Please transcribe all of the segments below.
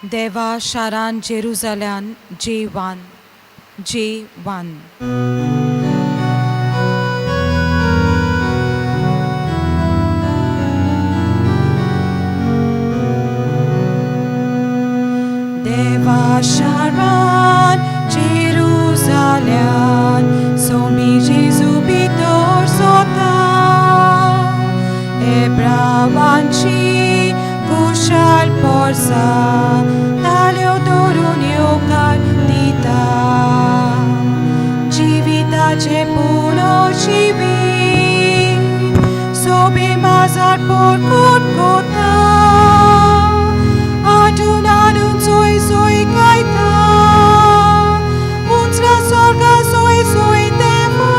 देवा शारान जेरुजाल्यान J1 J1. देवा शारान जेरुजाल्यान सोमी जेजू भितर सोता एब्रावांची कुशाल पोरसा ताल्यो धरून येवकार दिता जिविताचे पुनर्जिवीत सोबे माजार पोरकोट कोता आडून आडून सोय सोय गायता उंचल्या स्वर्गा सोय सोय देवा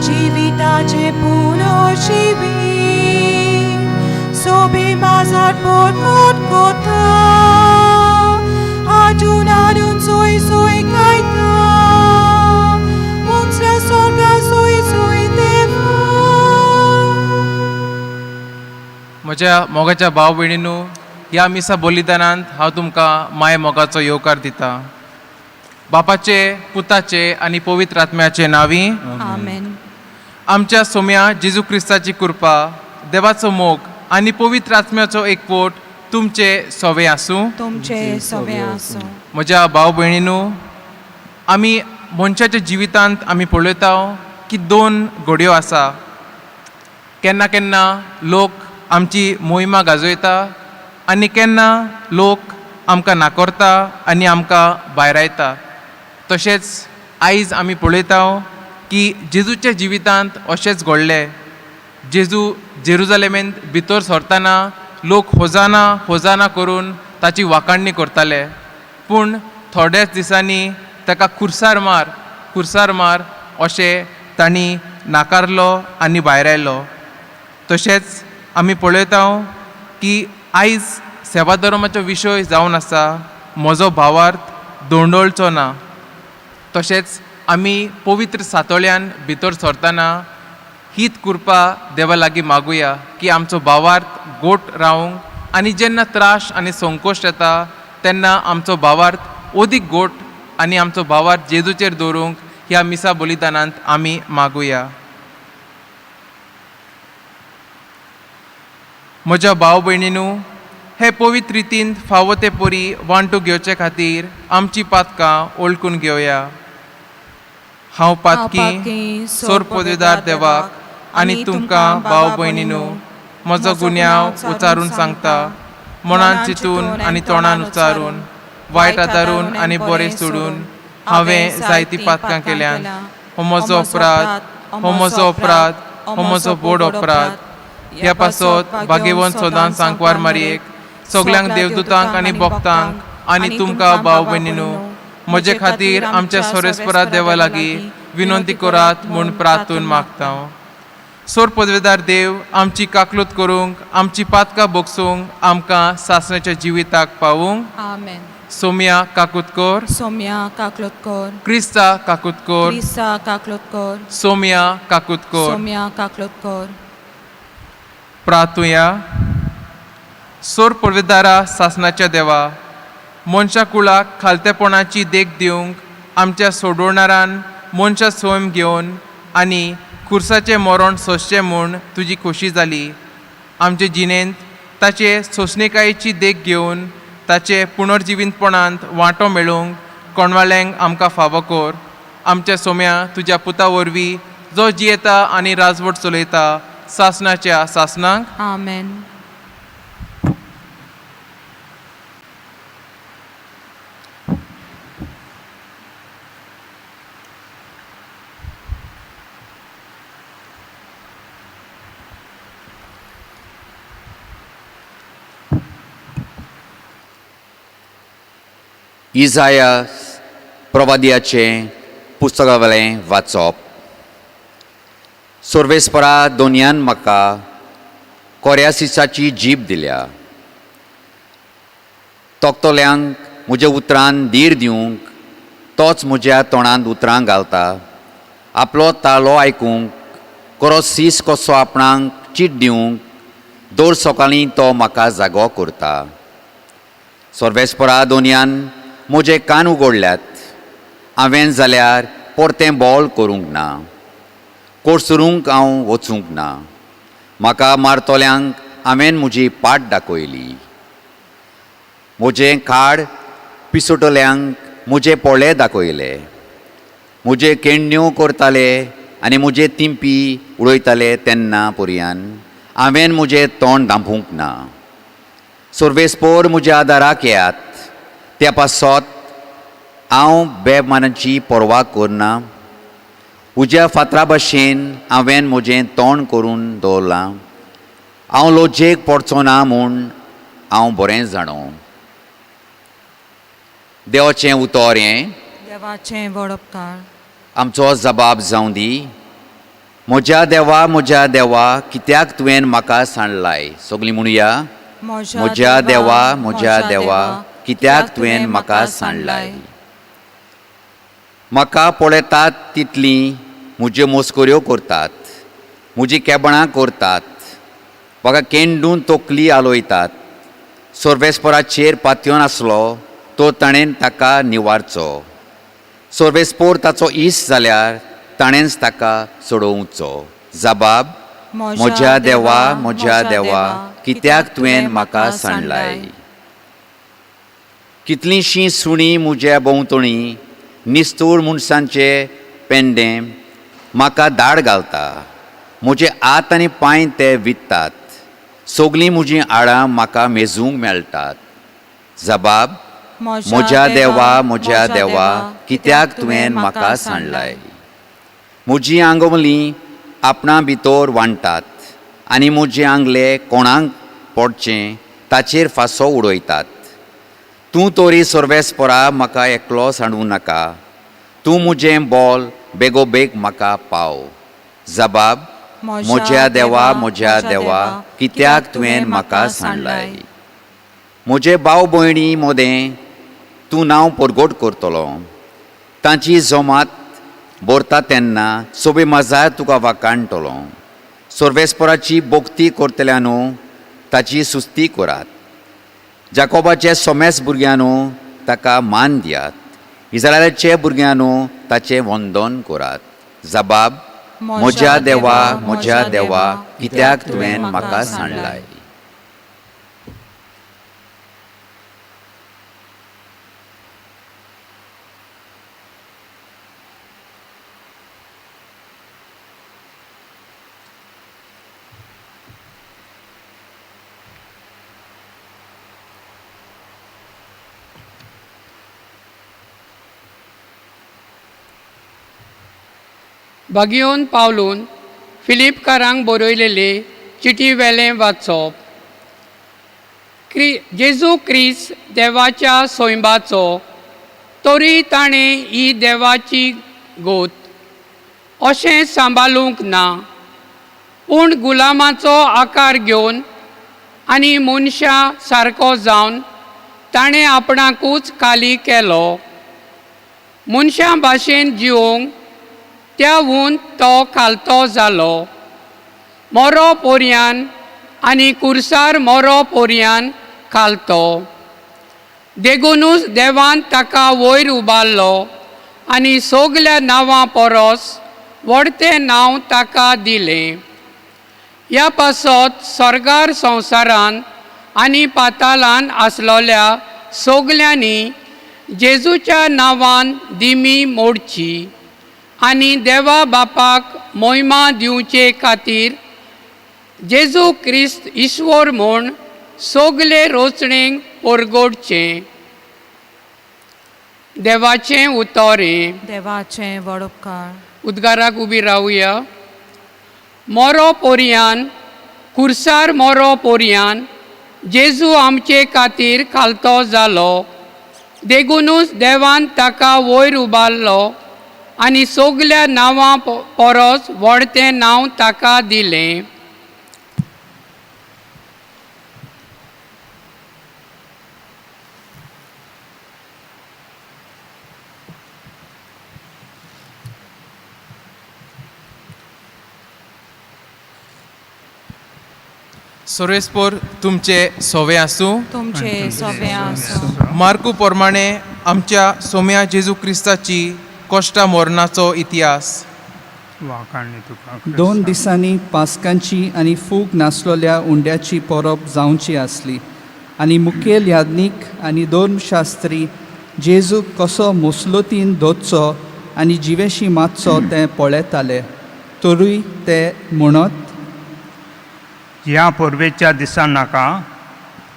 जिविताचे पुनर्जिवीत सोबे माजार पोरकोट कोता आडून आडून सोय सोय गायता उंचल्या स्वर्गा सोय सोय देवा. म्हज्या मोगाच्या भाव भयणीनू, ह्या मिसा बलिदानांत हांव तुमकां माय मोगाचो येवकार दिता. बापाचे, पुताचे आनी पवित्र आत्म्याचे नांवी. आमेन. आमच्या सोम्या जेजू क्रिस्ताची कृपा, देवाचो मोग आनी पवित्र आत्म्याचो एकवट तुमचे सोवे आसूं. तुमचे सोवे आसूं. म्हज्या भाव भयणीनू, आमी मनशाच्या जिवितांत आमी पळयता की दोन घडयो आसा. केन्ना केन्ना लोक आमची मोहिमा गाजयता आनी केन्ना लोक आमकां नाकारता आनी आमकां भायरायता. तशेंच आयज आमी पळयता की जेजूच्या जिवितांत अशेंच घडलें. जेजू जेरुजलेमेंत भितर सरतना लोक होजाना होजाना करून ताची वाखाणणी करताले, पूण थोड्याच दिसांनी ताका खुर्सार मार, खुर्सार मार अशें तांणी नाकारलो आनी भायरायलो. तशेंच आमी पळयता की आयज सेवा धर्माचो विशय जावन आसा म्हजो भावार्थ दोंडोळचो ना. तशेंच आमी पवित्र सातोळ्यान भितर सरतना हीत कृपा देवा लागीं मागुया की आमचो भावार्थ गोट रावंक आनी जेन्ना त्रास आनी संकोश्ट येता तेन्ना आमचो भावार्थ अदीक गोट आनी आमचो भावार्थ जेजूचेर दवरूंक ह्या मिसा बलिदानांत आमी मागुया. म्हज्या भाव भयणीनू, हे पवित्र रितीन फावो ते परी वांटू घेवचे खातीर आमची पातकां वळखून घेवया. हांव पातकी सोर पदवीदार देवाक आनी तुमकां भाव भयणीनू म्हजो गुन्यांव उचारून सांगता. मनान चिंतून आनी तोंडान उच्चारून, वायट आदारून आनी बरें सोडून हांवें जायतीं पातकां केल्यान. हो म्हजो अपराध, हो म्हजो अपराध, हो म्हजो व्हड अपराध. ह्या पासत भाग्यवंत सदांच सांकवार मारयेक, सगल्यांक देवदूतांक आनी भक्तांक आनी तुमकां भाव भयणीनू म्हजे खातीर आमच्या सोरेस्परा देवा लागीं विनंती करात म्हूण प्रार्थून मागता. सोर पदवेदार देव आमची काकलूत करूंक, आमची पातकां बोगसूंक, आमकां सासणाच्या जिविताक पावूंक. आमेन. सोम्या काकूत कर. सोम्या काकलूत कर. क्रिस्ता काकूत कर. क्रिस्ता काकलूत कर. सोम्या काकूत कर. सोम्या काकलूत कर. प्रातुया. सोर पदवेदारा सासणाच्या देवा, मनशा कुळाक खालतेपणाची देख दिवंक आमच्या सोडवणारान मनशा स्वयं घेवन आनी खुर्साचें मरण सोंसचें म्हूण तुजी खोशी जाली. आमचे जिणेंत ताचे सोंसणीकायेची देख घेवन ताचे पुनर्जिवीतपणांत वांटो मेळोवंक कोणवाल्यांक आमकां फावो कर. आमच्या सोम्या तुज्या पुता वरवीं, जो जियेता आनी राजवट चलयता सासणाच्या सासणाक. आमेन. इजाया प्रवादियाचें पुस्तकावेलें वाचप. सोर्वेस्परा दोनयान म्हाका कोऱ्यासिसाची जीब दिल्या. तोखतल्यांक म्हज्या उतरान धीर दिवंक तोच म्हज्या तोंडांत उतरां घालता. आपलो तालो आयकूंक कोरो सीस कसो आपणाक चीट दिवंक दर सकाळीं तो म्हाका जागो करता. सोर्वेस्परा दोनयान म्हजे कान उगडल्यात, हांवें जाल्यार परतें बोल करूंक ना, कोसरूंक हांव वचूंक ना. म्हाका मारतल्यांक हांवें म्हजी पाट दाखयली, म्हजें खाड पिसुटल्यांक म्हजे पोळे दाखयले. म्हजे केण्ण्यो करताले आनी म्हजे तिंपी उडयताले तेन्ना पर्यान हांवें म्हजें तोंड धांपूंक ना. सोर्वेस्पोर म्हज्या आदाराक येयात, त्या पासत हांव बेमानाची पर्वा करना. उज्या फातरा भशेन हांवें म्हजें तोंड करून दवरलां, हांव लजेक पडचो ना म्हूण हांव बरें जाणो. देवाचें उतर हें. देवाचें व्हड उपकार. आमचो जबाब जावं दी. म्हज्या देवा, म्हज्या देवा, कित्याक तुवें म्हाका सांडलाय? सगळीं म्हणुया. म्हज्या देवा, म्हज्या देवा, कित्याक तुवें म्हाका सांडलाय? म्हाका पळयतात तितलीं म्हज्यो मस्कऱ्यो करतात, म्हजी केबणां करतात, म्हाका केंडून तकली आलोयतात. सोर्वेस्पराचेर पातयेवन आसलो तो ताणें ताका निवारचो. सोर्वेस्पोर ताचो इश्ट जाल्यार ताणेंच ताका सोडोवचो. जबाब. म्हज्या देवा, म्हज्या देवा, कित्याक तुवें म्हाका सांडलाय? कितलींशीं सुणीं म्हज्या भोंवतणी, निस्तूर मनशांचे पेंडें म्हाका दाड घालता. म्हजे हात आनी पांय ते वित्तात, सगलीं म्हजीं हाडां म्हाका मेजूंक मेळटात. जबाब. म्हज्या देवा, म्हज्या देवा, कित्याक तुवें म्हाका सांडलाय? म्हजीं आंगवली आपणा भितर वांट्टात आनी म्हजे आंगले कोणाक पडचें ताचेर फांसो उडयतात. तूं तरी सर्वेस्परा म्हाका एकलो सांडूं नाका, तूं म्हजें बोल बेगोबेग म्हाका पाव. जबाब. म्हज्या देवा, म्हज्या देवा, कित्याक तुवें म्हाका सांडलाय? म्हजे भाव भयणी मोदें तूं नांव परगट करतलो. तांची जमात भरता तेन्ना सोबे मजार तुका वाकाणटलो. सर्वेस्पराची भक्ती करतल्यानू ताची सुस्ती करात. जाकोबाचे सोमेस भुरग्यांनो ताका मान दियात. इस्रायलाचे भुरग्यांनो ताचें वंदन करात. जबाब. म्हज्या देवा, म्हज्या देवा, कित्याक तुवें म्हाका सांडलाय? बागियोन पावलून फिलिपकारांक बरयलेले चिटी वेलें वाचप. जेजू क्रिस्त देवाच्या सोंयबाचो, तरी ताणें ही देवाची गोत अशें सांबाळूंक ना, पूण गुलामाचो आकार घेवन आनी मनशा सारको जावन ताणें आपणाकूच खाली केलो. मनशां भाशेन जिवोवंक त्या हून तो खालतो जालो. मोरो पोरयान आनी कुर्सार मोरो पोरयान खालतो. देगुनूच देवान ताका वयर उबारलो आनी सगल्या नांवां परस व्हडतें नांव ताका दिलें. ह्या पासत स्वर्गार संवसारान आनी पातालान आसलोल्या सगल्यांनी जेजूच्या नांवान दिमी मोडची आनी देवा बापाक मोहिमा दिवचे खातीर जेजू क्रिस्त ईश्वर म्हूण सगले रोचणेक परगोडचें. देवाचें उतर हें. देवाचें व्हड उपकार. उद्गाराक उबी रावया. मोरो पोरयान कुर्सार मोरो पोरयान जेजू आमचे खातीर खालतो जालो. देगुनूच देवान ताका वयर उबारलो आनी सगल्या नांवां परस व्हडतें नांव ताका दिलें. सोरेस्पोर तुमचे सोवे आसूं. तुमचे सोबे आसूं. मार्कू प्रमाणे आमच्या सोम्या जेजू क्रिस्ताची कोश्टा मोरणाचो इतिहास. वाखाणणी तुका 2 दिसांनी पास्कांची आनी फूग नासलोल्या उंड्याची परब जावची आसली आनी मुखेल याज्ञीक आनी धर्मशास्त्री जेजूक कसो मुसलोतीन धरचो आनी जिवेशी मातसो तें पळयताले. तरूय ते म्हणत, ह्या परबेच्या दिसा नाका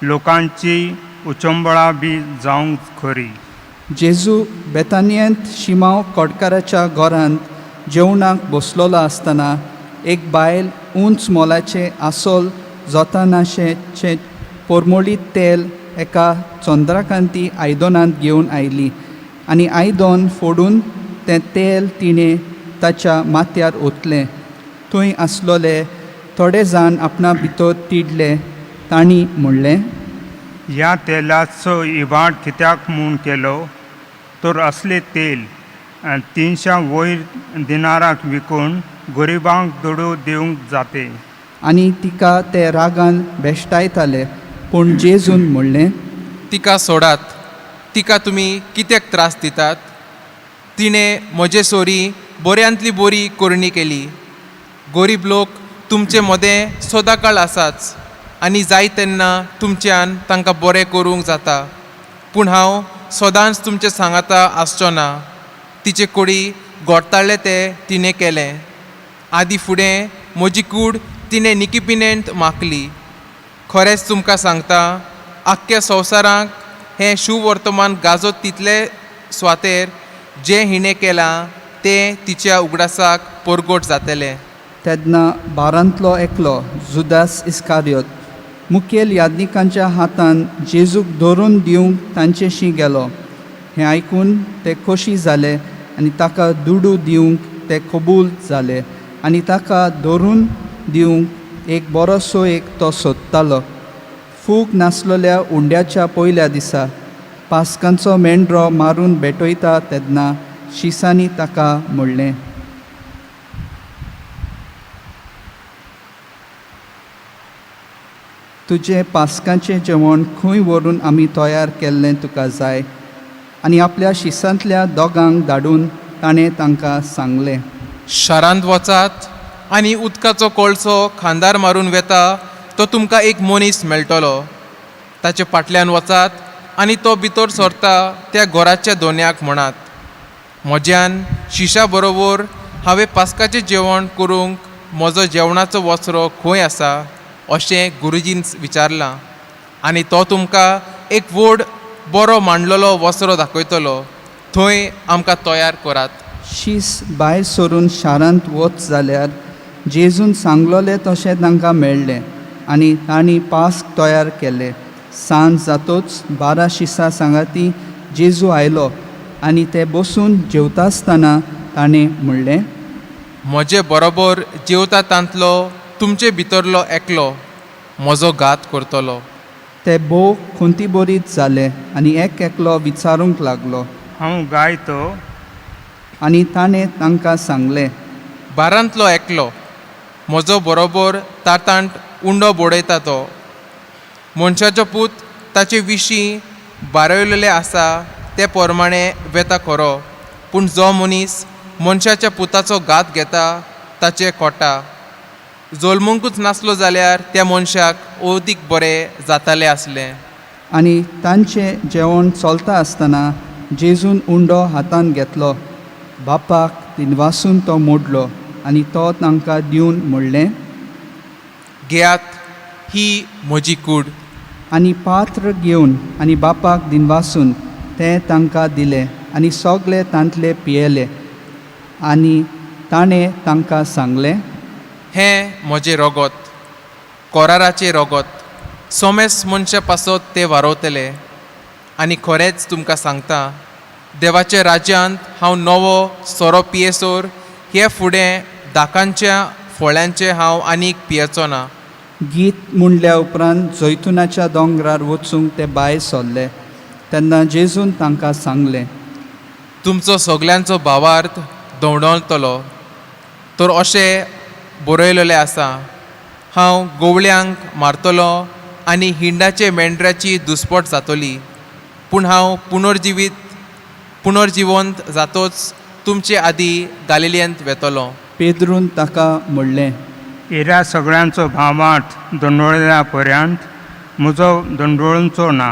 लोकांची उचंबळां बी जावंक खरी. जेजू बेतानियेंत शिमांव कोटकाराच्या घरांत जेवणाक बसलोलो आसतना एक बायल उंच मोलाचें आसोल जोतानाशेचें परमळीत तेल एका चंद्रकांती आयदनांत घेवन आयली आनी आयदन फोडून तें तेल तिणें ताच्या माथ्यार ओतलें. थंय आसलोले थोडे जाण आपणा भितर तिडले. तांणी म्हणलें, ह्या तेलाचो इबाड कित्याक म्हूण केलो तर असलें तेल 300 वयर दिनाराक विकून गरिबांक दुडू दिवंक जाते. आनी तिका ते रागान भेश्टायताले. पूण जेजून म्हणलें, तिका सोडात, तिका तुमी कित्याक त्रास दितात? तिणें म्हजे सोरी बऱ्यांतली बरी करणी केली. गरीब लोक तुमचे मदें सदांकाळ आसाच आनी जाय तेन्ना तुमच्यान तांकां बरें करूंक जाता, पूण हांव सदांच तुमचे सांगाता आसचो ना. तिचे कोडी गोडताळ्ळें तें तिणें केलें. आदी फुडें म्हजी कूड तिणें निकिपिनेंत माखली. खरेंच तुमकां सांगता, आख्ख्या संवसाराक हें शुवर्तमान गाजत तितले स्वातेर जें हिणें केलां तें तिच्या उगडासाक परगट जातलें. तेन्ना बारांतलो एकलो जुदास इस्कारियोत मुखेल याज्ञिकांच्या हातान जेजूक धरून दिवंक तांचेशी गेलो. हें आयकून ते खोशी जाले आनी ताका दुडू दिवंक ते कबूल जाले आनी ताका धरून दिवंक एक बरोसो एक तो सोदतालो. फूग नासलोल्या उंड्याच्या पयल्या दिसा पास्कांचो मेंढरो मारून भेटयता तेन्ना शिसांनी ताका म्हणलें, तुजें पास्कांचें जेवण खंय व्हरून आमी तयार केल्लें तुका जाय? आनी आपल्या शिसांतल्या दोगांक धाडून ताणें तांकां सांगलें, शारांत वचात आनी उदकाचो कोळसो खांदार मारून वेता तो तुमकां एक मनीस मेळटलो. ताचे फाटल्यान वचात आनी तो भितर सरता त्या घराच्या दोन्याक म्हणात, म्हज्यान शिशा बरोबर हांवें पास्काचें जेवण करूंक म्हजो जेवणाचो वसरो खंय आसा अशें गुरुजीन विचारलां आनी तो तुमकां एक व्हड बरो मांडलेलो वसरो दाखयतलो. थंय आमकां तयार करात. शीस भायर सरून शारांत वच जाल्यार जेजून सांगलोलें तशें तांकां मेळ्ळें आनी तांणी पास्क तयार केलें. सांज जातोच 12 शिसां सांगाती जेजू आयलो आनी ते बसून जेवता आसतना ताणें म्हणलें, म्हजे बरोबर जेवता तांतलो तुमचे भितरलो एकलो म्हजो घात करतलो. ते भोव खुंतीबरीत जाले आनी एक एकलो विचारूंक लागलो. हांव गाय तो. आनी ताणें तांकां सांगलें, बारांतलो एकलो म्हजो बरोबर ताटांत उंडो बडयता तो. मनशाचो पूत ताचे विशीं बारयलेलें आसा ते प्रमाणे वेता खरो, पूण जो मनीस मनशाच्या पुताचो घात घेता ताचें कोटा. जल्मूंकूच नासलो जाल्यार त्या मनशाक अदीक बरें जातालें आसलें. आनी तांचें जेवण चलता आसतना जेजून उंडो हातांत घेतलो, बापाक दिनवासून तो मोडलो आनी तो तांकां दिवन म्हणलें, घेयात, ही म्हजी कूड. आनी पात्र घेवन आनी बापाक दिनवासून तें तांकां दिलें आनी सगळे तांतले पियेले. आनी ताणें तांकां सांगलें, हें म्हजें रगत, कोराराचें रगत, सोमेस मनशा पासत तें वारोवतले. आनी खरेंच तुमकां सांगता, देवाच्या राज्यांत हांव नवो सोरो पियेसोर हे फुडें दाकांच्या फळ्यांचें हांव आनीक पियेचो ना. गीत म्हणल्या उपरांत जैतुनाच्या दोंगरार वचूंक ते भायर सरले. तेन्ना जेजून तांकां सांगलें, तुमचो सगल्यांचो भावार्थ धोंवडवतलो तर अशें बरयलेलें आसा, हांव गोवळ्यांक मारतलो आनी हिंडाचे मेंढऱ्याची दुस्पट जातली. पूण हांव पुनर्जिवंत जातोच तुमचे आदीं गालिलियंत वेतलो. पेद्रून ताका म्हणलें, येऱ्या सगळ्यांचो भावार्थ दोंडोळ्या पर्यंत म्हजो दोंडोळचो ना.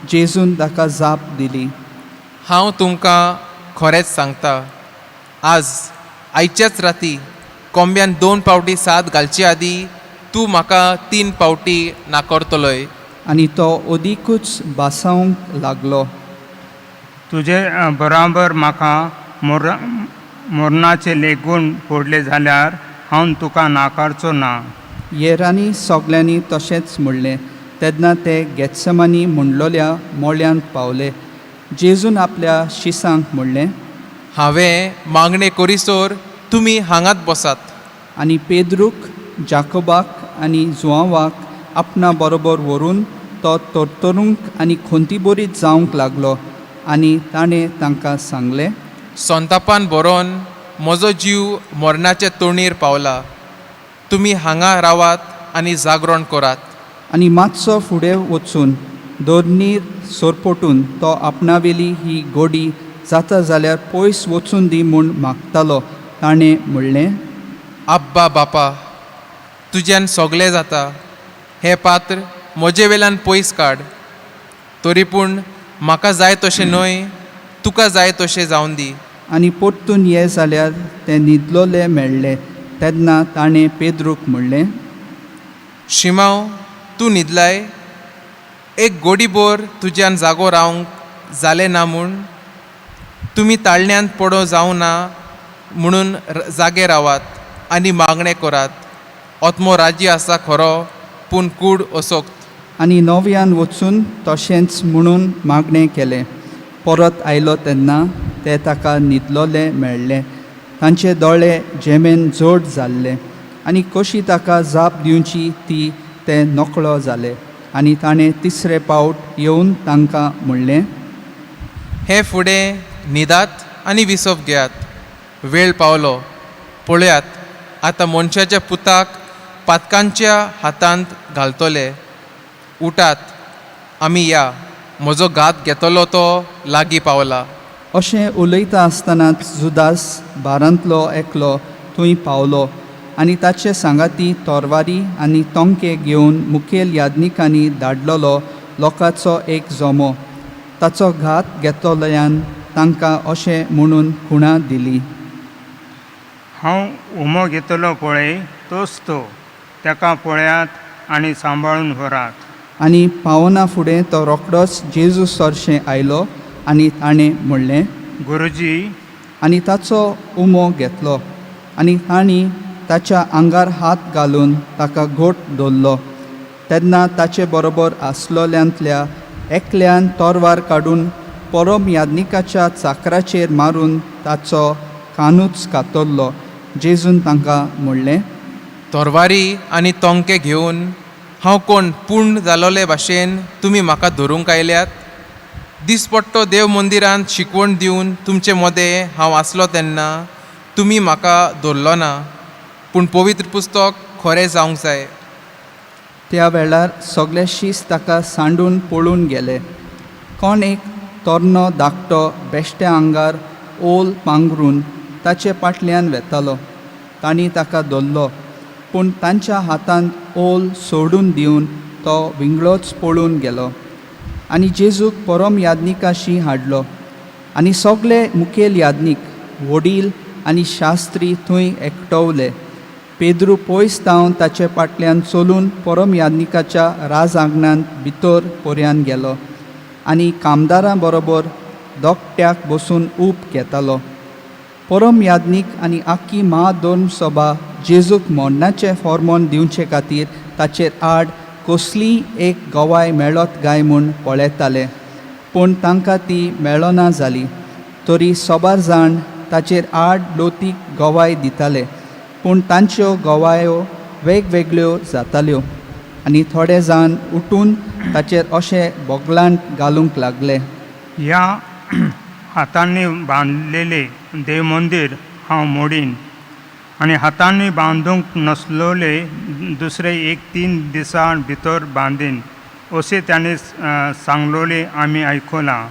जेजून ताका जाप दिली, हांव तुमकां खरेंच सांगता, आज आयच्याच राती कोंब्यान 2 पावटी साद घालचे आदीं तूं म्हाका 3 पावटी नाकारतलोय. आनी तो अदिकूच भासावंक लागलो. तुजे बराबर म्हाका मोरनाचें लेगून पडलें जाल्यार हांव तुका नाकारचो ना. येरांनी सगल्यांनी तशेंच म्हणलें. तेन्ना ते गेत्समानी म्हणलोल्या मोळ्यांत पावले. जेजून आपल्या शिसांक म्हणलें, हांवें मागणें करीसर तुमी हांगात बसात. आनी पेद्रूक, जाकोबाक आनी जुआंवाक आपणा बरोबर व्हरून तो तरतरूंक आनी खंतीबरीत जावंक लागलो. आनी ताणें तांकां सांगलें, संतापान बरोवन म्हजो जीव मरणाचे तोणीर पावला. तुमी हांगा रावात आनी जागरण करात. आनी मातसो फुडें वचून दोर्नीर सोरपोटून तो आपणावेली ही गोडी जाता जाल्यार पयस वचून दी म्हूण मागतालो. ताणें म्हणलें, आब्बा बापा, तुज्यान सगळें जाता, हें पात्र म्हजे वेल्यान पयस काड, तरी पूण म्हाका जाय तशें न्हय, तुका जाय तशें जावन दी. आनी परतून ये जाल्यार ते न्हिदलोले मेळ्ळे. तेन्ना ताणें पेद्रूक म्हणलें, शिमांव, तूं न्हिदलाय? एक गोडीभर तुज्यान जागो रावंक जालें ना म्हूण? तुमी ताळण्यांत पडो जावं ना म्हणून जागे रावात आनी मागणें करात. आत्मो राजी आसा खरो, पूण कूड असोक्त. आनी नव्यान वचून तशेंच म्हणून मागणें केलें. परत आयलो तेन्ना ते ताका न्हिदलोले मेळ्ळे. तांचे दोळे जेमेन जोड जाल्ले आनी कशी ताका जाप दिवची ती ते नकळो जाले. आनी ताणें तिसरे पावट येवन तांकां म्हणलें, हे फुडें न्हिदात आनी विसव घेयात. वेळ पावलो, पळयात आतां मनशाच्या पुताक पातकांच्या हातांत घालतले. उठात, आमी या, म्हजो घात घेतलो तो लागीं पावला. अशें उलयता आसतनाच जुदास बारांतलो एकलो थंय पावलो आनी ताचे सांगाती तोरवारी आनी तोंके घेवन मुखेल याज्ञिकांनी धाडलेलो लोकांचो एक जमो. ताचो घात घेतल्यान तांकां अशें म्हणून खुणा दिली, हांव उमो घेतलो पळय तोच तो, ताका पळयात आनी सांबाळून व्हरात. आनी पावना फुडें तो रोखडोच जेजू सरशें आयलो आनी ताणें म्हणलें, गुरुजी. आनी ताचो उमो घेतलो आनी तांणी ताच्या आंगार हात घालून ताका घोट दवरलो. तेन्ना ताचे बरोबर आसलोल्यांतल्या एकल्यान तोरवार काडून परम याज्ञिकाच्या चाकराचेर मारून ताचो कानूच कातरलो. जेजून तांकां म्हणलें, तोरवारी आनी तोंके घेवन हांव कोण पूर्ण जालोले भाशेन तुमी म्हाका धरूंक आयल्यात? दिसपट्टो देव मंदिरांत शिकवण दिवन तुमचे मदें हांव आसलो तेन्ना तुमी म्हाका धरलो ना, पूण पवित्र पुस्तक खरें जावंक जाय. त्या वेळार सगळे शीस ताका सांडून पळून गेले. कोण एक तरणो धाकटो बेश्ट्या आंगार ओल पांगरून ताचे फाटल्यान वेतालो. तांणी ताका धरलो, पूण तांच्या हातांत ओल सोडून दिवन तो विंगळोच पळून गेलो. आनी जेजूक परम याज्ञिकाशी हाडलो आनी सगळे मुखेल याज्ञीक, वडील आनी शास्त्री थंय एकटवले. पेद्रू पयस थावन ताचे फाटल्यान चलून परम याज्ञिकाच्या राजआंगणांत भितर पर्यान गेलो आनी कामदारां बरोबर दोकट्याक बसून ऊब घेतालो. परम याज्ञीक आनी आख्खी महाधर्म सभा जेजूक मरणाचें फॉर्मोन दिवचे खातीर ताचेर आड कसलीय एक गवाय मेळत काय म्हूण पळयताले, पूण तांकां ती मेळना जाली. तरी सोबार जाण ताचेर आड लोतीक गवाय दिताले, पूण तांच्यो गवायो वेगवेगळ्यो जाताल्यो. आनी थोडे जाण उठून ताचेर अशें बोगलांट घालूंक लागले. ह्या हातांनी बांदलेले देवमंदीर हांव मोडीन आनी हातांनी बांदूंक नसलोले दुसरे एक 3 दिसां भितर बांदीन अशें ताणें सांगलोलें आमी आयकलां.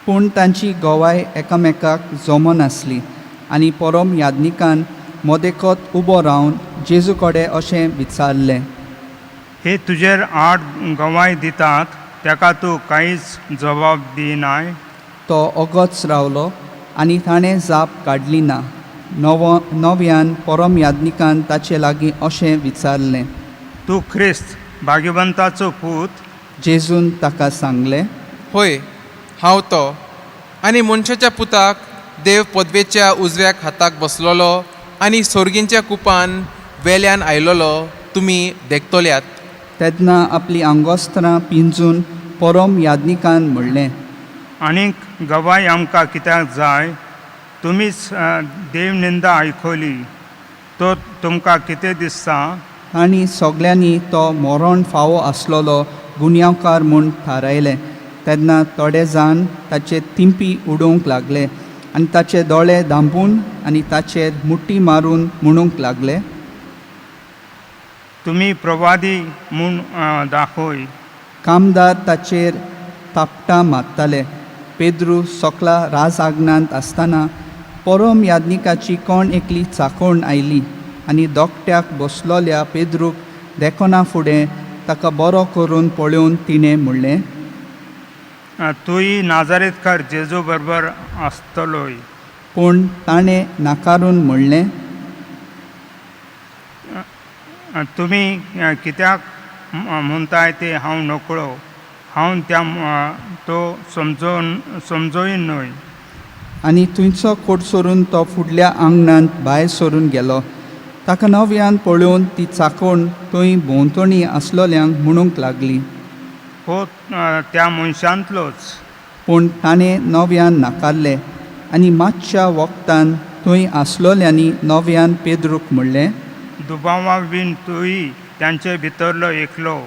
पूण तांची गवाय एकामेकाक जमनासली. आनी परम याज्ञिकान मदेकत उबो रावन जेजू कडेन अशें विचारलें, हे तुजेर आड गवाय दितात ताका तूं कांयच जबाब दिनाय? तो ओगोच रावलो आनी ताणें जाप काडली ना. नव्यान परम याज्ञिकान ताचे लागीं अशें विचारलें, तूं ख्रिस्त भाग्यवंताचो पूत? जेजून ताका सांगलें, होय, हांव तो. आनी मनशाच्या पुताक देव पदवेच्या उजव्याक हाताक बसलोलो आनी सोर्गींच्या कुपान वेल्यान आयलोलो तुमी देखतल्यात. तेन्ना आपली आंगोस्त्रां पिंजून परम याज्ञिकान म्हणलें, आनीक गवाय आमकां कित्याक जाय? तुमीच देवनिंदा आयकली, तो तुमकां कितें दिसता? आनी सगल्यांनी तो मरण फावो आसलेलो गुन्यांवकार म्हूण थारायलें. तेन्ना थोडे जाण ताचे तिंपी उडोवंक लागले आनी ताचे दोळे धांपून आनी ताचेर मुठी मारून म्हणूंक लागले, तुमी प्रवादी म्हूण दाखय. कामदार ताचेर थापटां मारताले. पेद्रू सकला राजआंगणांत आसतना परम याज्ञिकाची कोण एकली चाकोण आयली आनी दोकट्याक बसलोल्या पेद्रूक देखना फुडें ताका बरो करून पळोवन तिणें म्हणलें, तूंय नाजारेतकार जेजू बरोबर आसतलोय. पूण ताणें नाकारून म्हणलें, तुमी कित्याक म्हणटाय तें हांव नकळो, हांव त्या तो समजोय न्हय. आनी थंयचो कोट सरून तो फुडल्या आंगणांत भायर सरून गेलो. ताका नव्यान पळोवन ती चाकोण थंय भोंवतणी आसलोल्यांक म्हणूंक लागली, हो त्या मनशांतलोच. पूण ताणें नव्यान नाकारलें. आनी मातशा वखदान थंय आसलोल्यांनी नव्यान पेद्रूक म्हणलें, दुबावा बीन तूंय तांचे भितरलो एकलो,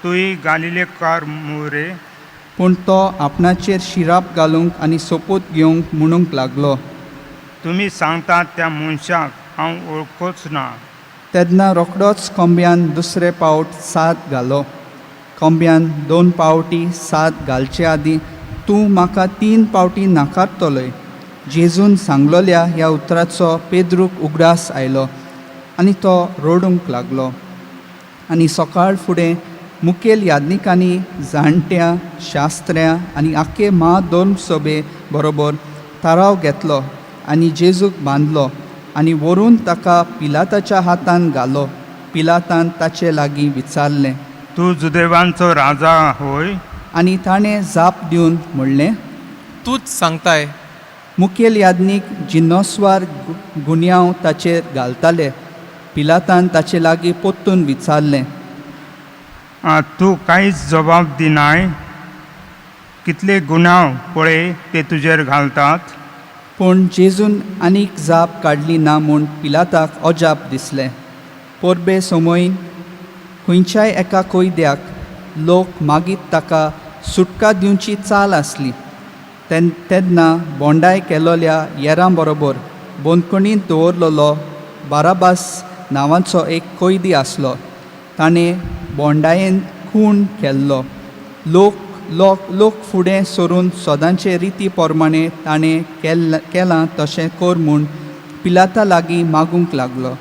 तूंय गालिलेकार मुरे. पूण तो आपणाचेर शिराप घालूंक आनी सोपूत घेवंक म्हणूंक लागलो, तुमी सांगतात त्या मनशाक हांव वळखूच ना. तेन्ना रोखडोच कोंब्यान दुसरे पावट साद घालो. कोंब्यान 2 पावटी साद घालचे आदीं तूं म्हाका 3 पावटी नाकारतलोय. जेजून सांगलोल्या ह्या उतराचो पेद्रूक उगडास आयलो आनी तो रडूंक लागलो. आनी सकाळ फुडें मुखेल याज्ञिकांनी जाणट्या शास्त्र्या आनी आख्खे म्हाधर्म सभे बरोबर थाराव घेतलो आनी जेजूक बांदलो आनी व्हरून ताका पिलाताच्या हातान घालो. पिलातान ताचे लागीं विचारलें, तूं जुदेवांचो राजा होय? आनी ताणें जाप दिवन म्हणलें, तूंच सांगताय. मुखेल याज्ञीक जिनोस्वार गुन्यांव ताचेर घालताले. पिलातान ताचे लागीं परतून विचारलें, तूं कांयच जबाब दिनाय? कितले गुन्यांव पळय ते तुजेर घालतात. पूण जेजून आनीक जाप काडली ना म्हूण पिलाताक अजाप दिसलें. परबे समयन खंयच्याय एका कैद्याक लोक मागीर ताका सुटका दिवची चाल आसली. तेन्ना बोंडाय केलोल्या येरां बरोबर बंदखणींत दवरलेलो बाराबास नांवाचो एक कैदी आसलो. ताणें बोंडायेन खून केल्लो. लोक लोक लोक फुडें सरून सदांचे रिती प्रमाणे ताणें केलां तशें कर म्हूण पिलाता लागीं मागूंक लागलो.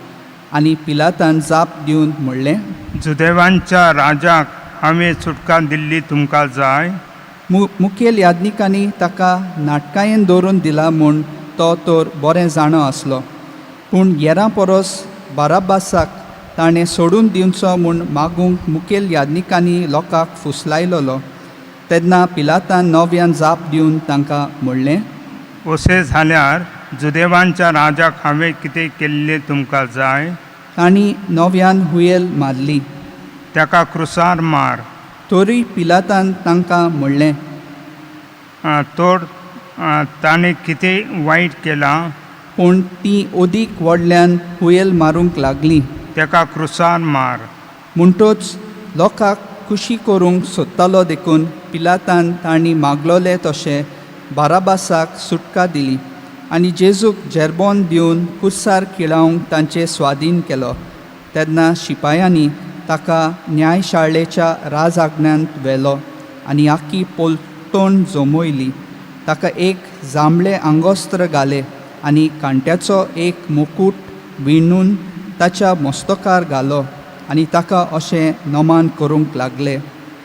आनी पिलातान जाप दिवन म्हणलें, जुदेवांच्या राजाक हांवें सुटका दिल्ली तुमकां जाय? मुखेल याज्ञिकांनी ताका नाटकायेन दवरून दिला म्हूण तो तर बरें जाणो आसलो. पूण येरां परस बाराबासाक ताणें सोडून दिवचो म्हूण मागूंक मुखेल याज्ञिकांनी लोकांक फुसलायलोलो. तेन्ना पिलातान नव्यान जाप दिवन तांकां म्हणलें, अशें जाल्यार जुदेवांच्या राजाक हांवें कितें केल्लें तुमकां जाय? तांणी नव्यान हुयेल मारली, ताका क्रुसार मार. तरी पिलातान तांकां म्हणलें, तर ताणें कितें वायट केलां? पूण तीं अदीक व्हडल्यान हुयेल मारूंक लागलीं, तेका क्रुसार मार. म्हणटच लोकांक खुशी करूंक सोदतालो देखून पिलातान तांणी मागलोलें तशें बाराबासाक सुटका दिली आनी जेजूक जेरबोन दिवन कुर्सार किळावंक तांचे स्वादीन केलो. तेन्ना शिपायांनी ताका न्यायशाळेच्या राजआज्ञांत व्हेलो आनी आख्खी पोलतण जमयली. ताका एक जांबळें आंगोस्त्र घालें आनी कांट्याचो एक मुकूट विणून ताच्या मस्तकार घालो आनी ताका अशें नमन करूंक लागले,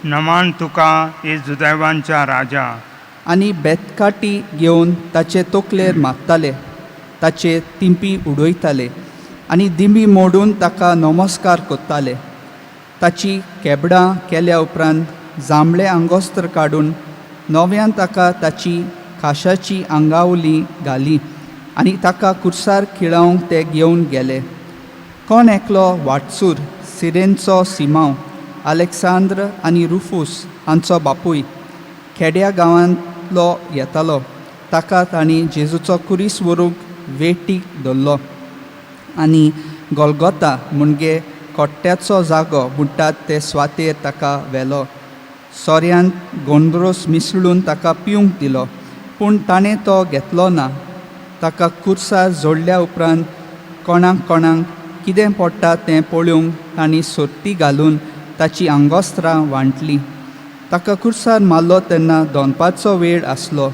नमान तुका हे जुदैवांच्या राजा. आनी बेतकाटी घेवन ताचे तकलेर मारताले, ताचे तिंपी उडयताले आनी दिंबी मोडून ताका नमस्कार करताले. ताची केबडां केल्या उपरांत जांबळें आंगोस्त्र काडून नव्यान ताका ताची खाशाची आंगावली घाली आनी ताका कुर्सार खिळावंक ते घेवन गेले. कोण एकलो वाटसूर सिरेनचो सिमांव, अलेक्सांद्र आनी रुफूस हांचो बापूय, खेड्या गांवांतलो येतालो. ताका तांणी जेजूचो कुरीस व्हरूंक वेटीक धरलो आनी गोलगोता म्हणजे कोट्ट्याचो जागो म्हणटात ते सुवातेर ताका व्हेलो. सोऱ्यांत गोंद्रोस मिसळून ताका पिवंक दिलो, पूण ताणें तो घेतलो ना. ताका कुर्सार जोडल्या उपरांत कोणाक कोणाक कितें पडटा तें पळोवंक तांणी सोर्ती घालून ताची आंगोस्त्रां वांटली. ताका कुर्सार मारलो तेन्ना दनपारचो वेळ आसलो.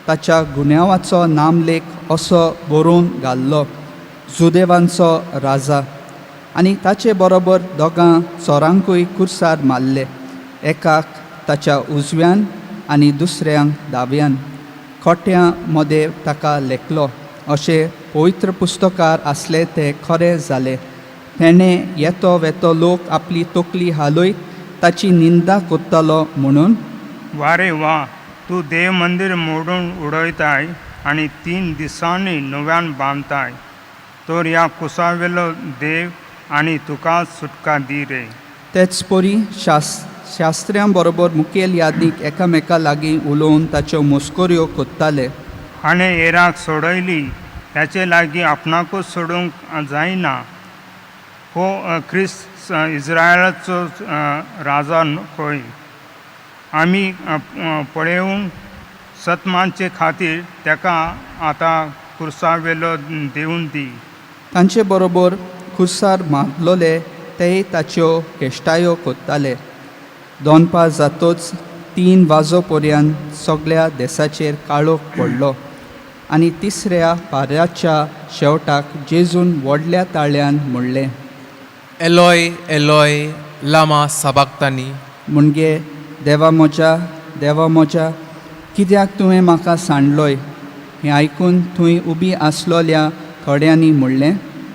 ताच्या गुन्यांवाचो नामलेख असो बरोवन घाल्लो, जुदेवांचो राजा. आनी ताचे बरोबर दोगां चोरांकूय कुर्सार मारले, एकाक ताच्या उजव्यान आनी दुसऱ्यांक दाव्यान. खोट्यां मदें ताका लेखलो अशें पवित्र पुस्तकार आसलें तें खरें जालें. तेणें येतो वेतो लोक आपली तकली हालयत ताची निंदा करतालो म्हणून, वा रे वा, तूं देव मंदीर मोडून उडयताय आनी 3 दिसांनी नव्यान बांदताय, तर ह्या कुसावेलो देव आनी तुका सुटका दी रे. तेच परी शास्त्र्यां बरोबर मुखेल यादीक एकामेका लागीं उलोवन ताच्यो मस्कऱ्यो करताले. हाणें हेराक सोडयली, ताचे लागीं आपणाकूच सोडूंक जायना. हो क्रिस्त इस्रायलाचो राजा खंय? आमी पळोवंक सतमानचे खातीर ताका आतां कुर्सावेलो दिवन दी. तांचे बरोबर कुर्सार मारलोले तेय ताच्यो केश्टायो करताले. दनपार जातोच 3 वाजो पर्यंत सगळ्या देसाचेर काळोख पडलो आनी तिसऱ्या पाऱ्याच्या शेवटाक जेजून व्हडल्या ताळ्यान म्हणलें, एलोय एलोय लामा सबाक्तानी, म्हणजे देवा म्हज्या, देवा म्हज्या, कित्याक तुवें म्हाका सांडलोय? हें आयकून थंय उबी आसलोल्या थोड्यांनी म्हणलें,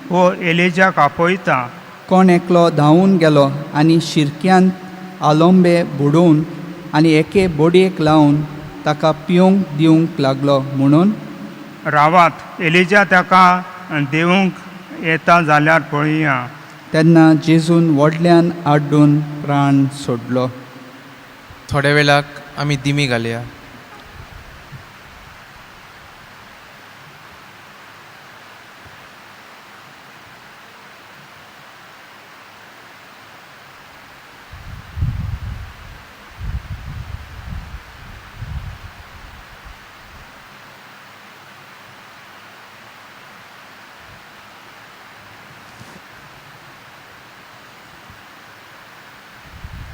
हो एलिजाक आपयता. कोण एकलो धांवून गेलो आनी शिरक्यांत आलोंबे बुडोवन आनी एके बोडयेक लावन ताका पिवंक दिवंक लागलो म्हणून, रावात, एलिजा ताका देवूंक येता जाल्यार पळया. तेन्ना जेजून व्हडल्यान आड्डून प्राण सोडलो. थोड्या वेळाक आमी दिमी घालया.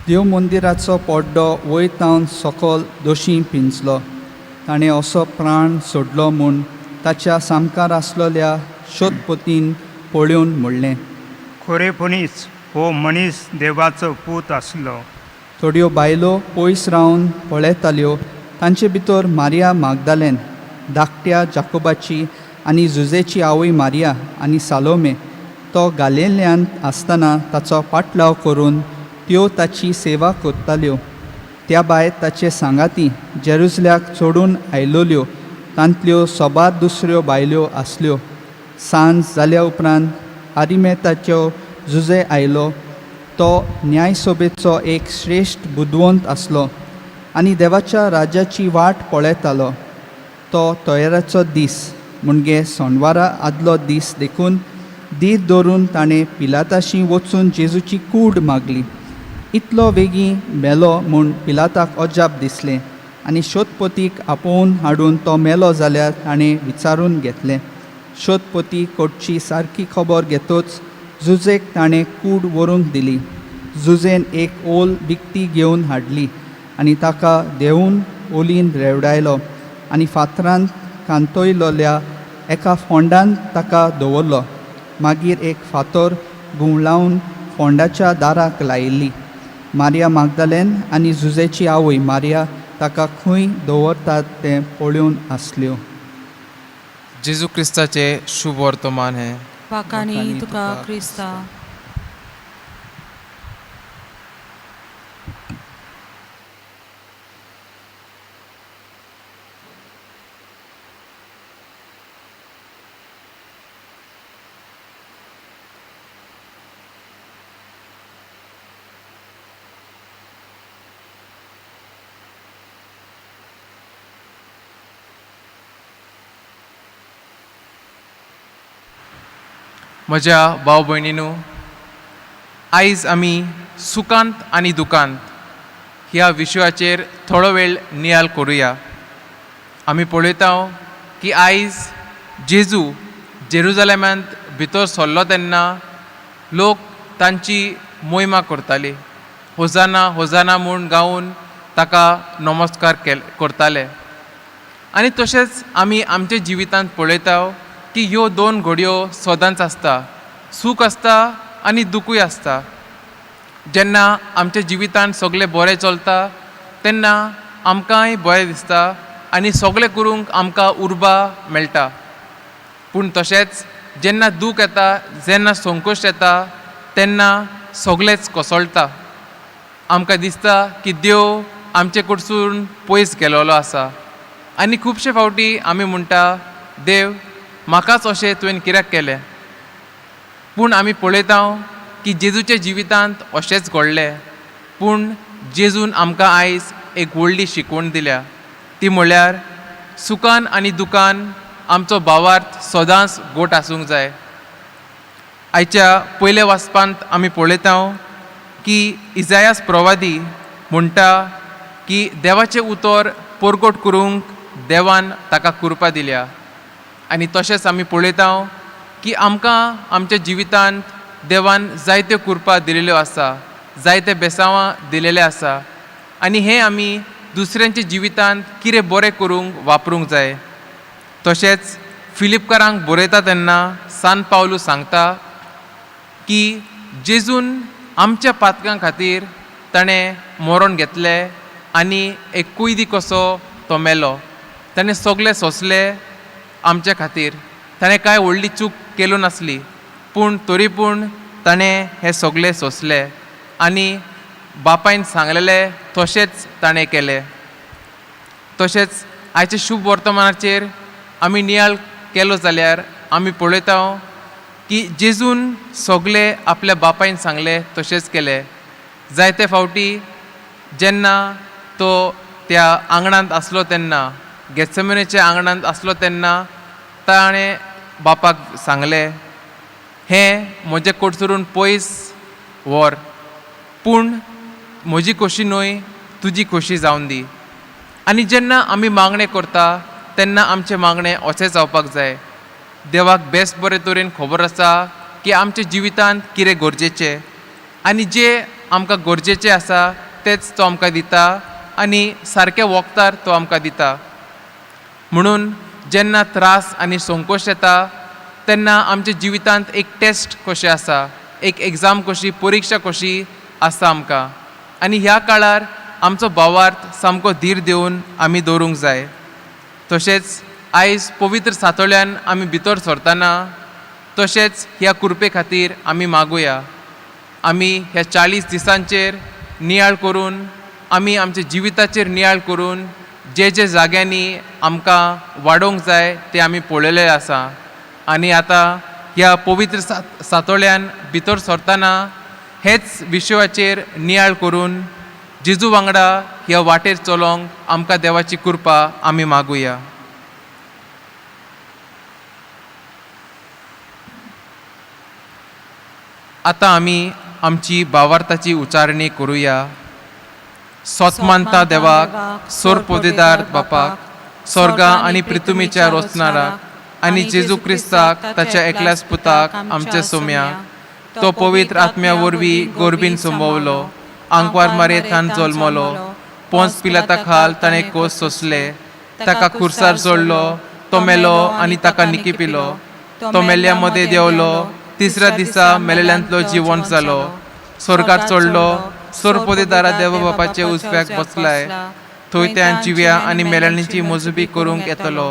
देव मंदिराचो पड्डो वयर तावन सकल दोशी पिंजलो. ताणें असो प्राण सोडलो म्हूण ताच्या सामकार आसलोल्या शोधपतीन पळोवन म्हणलें, खरेपणीच हो मनीस देवाचो पूत आसलो. थोड्यो बायलो पयस रावन पळयताल्यो. तांचे भितर मारिया मागदालेन, धाकट्या जाकोबाची आनी जुजेची आवय मारिया आनी सालोमे. तो गालेल्यांत आसतना ताचो पाटलाव करून त्यो ताची सेवा करताल्यो. त्या भायर ताचे सांगाती जेरुजल्याक चडून आयलोल्यो तांतल्यो सोबार दुसऱ्यो बायल्यो आसल्यो. सांज जाल्या उपरांत आरिमेताच्यो जुजे आयलो. तो न्यायसभेचो एक श्रेश्ठ बुदवंत आसलो आनी देवाच्या राज्याची वाट पळयतालो. तो तयाराचो दीस म्हणजे सोनवारा आदलो दीस देखून धीर धरून ताणें पिलाताशी वचून जेजूची कूड मागली. इतलो वेगीं मेलो म्हूण पिलाताक अजाप दिसलें आनी शोतपतीक आपोवन हाडून तो मेलो जाल्यार ताणें विचारून घेतलें. शोतपती कडची सारकी खबर घेतच जुजेक ताणें कूड व्हरूंक दिली. जुजेन एक ओल विकती घेवन हाडली आनी ताका देंवून ओलीन रेवडायलो आनी फातरान कांतयलोल्या एका फोंडान ताका दवरलो. मागीर एक फातर घुंवडावन फोंडाच्या दाराक लायिल्ली. मारिया मागदालेन आनी जुजेची आवय मारिया ताका खंय दवरतात तें पळोवन आसल्यो. जेजू क्रिस्ताचें शुभ वर्तमान हें. वाखाणी तुका क्रिस्ता. म्हज्या भाव भयणीनू, आयज आमी सुखांत आनी दुखांत ह्या विशयाचेर थोडो वेळ नियाळ करुया. आमी पळयता की आयज जेजू जेरुजलेमांत भितर सरलो तेन्ना लोक तांची मोहिमा करताली, होजाना होजाना म्हूण गावन ताका नमस्कार करताले. आनी तशेंच आमी आमच्या जिवितांत पळयता की ह्यो दोन घडयो सदांच आसता, सूख आसता आनी दुखूय आसता. जेन्ना आमच्या जिवितांत सगळें बरें चलता तेन्ना आमकांय बरें दिसता आनी सगळें करूंक आमकां उर्बा मेळटा. पूण तशेंच जेन्ना दूख येता, जेन्ना संकश्ट येता तेन्ना सगळेंच कोसळटा. आमकां दिसता की देव आमचे कडसून पयस गेलेलो आसा आनी खुबशे फावटी आमी म्हणटा, देव म्हाकाच अशें तुवें कित्याक केलें? पूण आमी पळयता की जेजूच्या जिवितांत अशेंच घडलें. पूण जेजून आमकां आयज एक व्हडली शिकवण दिल्या, ती म्हळ्यार सुखान आनी दुखान आमचो भावार्थ सदांच गोट आसूंक जाय. आयच्या पयल्या वाचपांत आमी पळयता की इजायास प्रवादी म्हणटा की देवाचें उतर परगट करूंक देवान ताका कृपा दिल्या. आनी तशेंच आमी पळयता की आमकां आमच्या जिवितांत देवान जायत्यो कृपा दिलेल्यो आसा, जायते बेसांवां दिलेले आसा आनी हें आमी दुसऱ्यांच्या जिवितांत कितें बरें करूंक वापरूंक जाय. तशेंच फिलिपकारांक बरयता तेन्ना सान पावलू सांगता की जेजून आमच्या पातकां खातीर ताणें मरण घेतलें आनी एक कुयदी कसो तो मेलो. ताणें सगळें सोंसलें आमच्या खातीर. ताणें कांय व्हडली चूक केलो नासली, पूण तरी पूण ताणें हें सगळें सोंसलें आनी बापायन सांगलेलें तशेंच ताणें केलें. तशेंच आयच्या शुभ वर्तमानाचेर आमी नियाळ केलो जाल्यार आमी पळयता की जेजून सगळें आपल्या बापायन सांगलें तशेंच केलें. जायते फावटी जेन्ना तो त्या आंगणांत आसलो तेन्ना, गेत्सेमनीच्या आंगणांत आसलो तेन्ना ताणें बापाक सांगलें, हें म्हजें कडसरून पयस व्हर, पूण म्हजी खोशी न्हय तुजी खोशी जावन दी. आनी जेन्ना आमी मागणें करता तेन्ना आमचें मागणें अशें जावपाक जाय. देवाक बेस बरे तरेन खबर आसा की आमच्या जिवितांत कितें गरजेचें आनी जें आमकां गरजेचें आसा तेंच तो आमकां दिता आनी सारकें वखदार तो आमकां दिता. म्हणून जेन्ना त्रास आनी संकोश येता तेन्ना आमच्या जिवितांत एक टेस्ट कशें आसा, एक एग्जाम कशी, परिक्षा कशी आसा आमकां. आनी ह्या काळार आमचो भावार्थ सामको धीर दिवन आमी दवरूंक जाय. तशेंच आयज पवित्र सातोळ्यान आमी भितर सरतना तशेंच ह्या कृपे खातीर आमी मागुया. आमी ह्या 40 दिसांचेर नियाळ करून, आमी आमच्या जिविताचेर नियाळ करून जे जे जाग्यांनी आमकां वाडोवंक जाय तें आमी पळयलें आसा. आनी आतां ह्या पवित्र सातोळ्यान भितर सरतना हेच विशयाचेर नियाळ करून जेजू वांगडा ह्या वाटेर चलोवंक आमकां देवाची कृपा आमी मागुया. आतां आमी आमची भावार्थाची उचारणी करुया. सोत मानता देवाक, सोर पोदेदार बापाक, स्वर्गा आनी पृथ्वीच्या रोचणाराक आनी जेजू क्रिस्ताक ताच्या एकल्याच पुताक आमच्या सोम्याक, तो पवित्र आत्म्या वरवीं गोरबीन संभवलो, आंकवार मारयेथान जल्मलो, पोंस पिलाता खाल ताणें कोस सोंसले, ताका खुर्सार सोडलो, तो मेलो आनी ताका निकिपिलो, तो मेल्ल्या मदें देंवलो, तिसऱ्या दिसा मेलेल्यांतलो जिवंत जालो, स्वर्गार चडलो, सोरपोदेदारा देवा बापाचे उजव्याक बसलाय, थंय त्यान जिव्या आनी मेल्यांची मोजबी करूंक येतलो.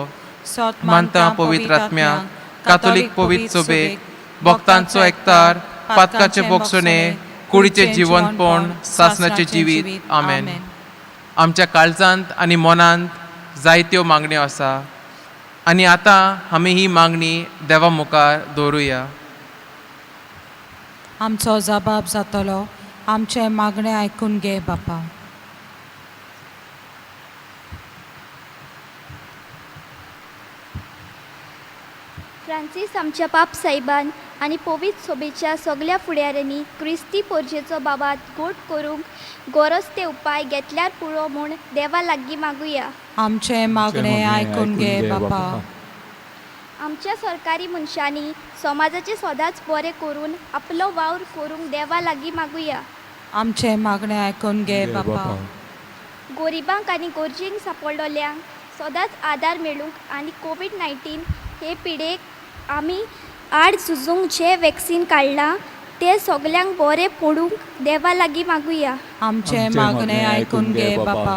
मानता पवित्र आत्म्याक, कातोलीक पवित्र सभेक, भक्तांचो एकतार, पातकाचे बोगसणे, कुडीचें जिवंतपण, सासणाचें जिवीत. आमेन. आमच्या काळजांत आनी मनांत जायत्यो मागण्यो आसा आनी आतां आमी ही मागणी देवा मुखार दवरुया. आमचो जबाब जातलो, आमचें मागणें आयकून घे बापा. फ्रांसीस आमच्या पाप साहेबान आनी पवित्र सोबेच्या सगल्या फुडाऱ्यांनी क्रिस्ती पोरजेचो बाबात गोट करूंक गरज ते उपाय घेतल्यार पुरो म्हूण देवा लागीं मागुया. आमचें मागणें आयकून घे बापा. आमच्या सरकारी मनशांनी समाजाचें सदांच बरें करून आपलो वावर करूंक देवा लागीं मागुया. आमचें मागणें आयकून घे बापा. गोरिबांक आनी गरजेक सांपडलेल्यांक सदांच आदार मेळूंक आनी कोवीड 19 हे पिडेक आमी आड झुजूंक जें वॅक्सीन काडलां तें सगल्यांक बरें पडूंक देवा लागीं मागुया. आमचें मागणें आयकून घे बापा.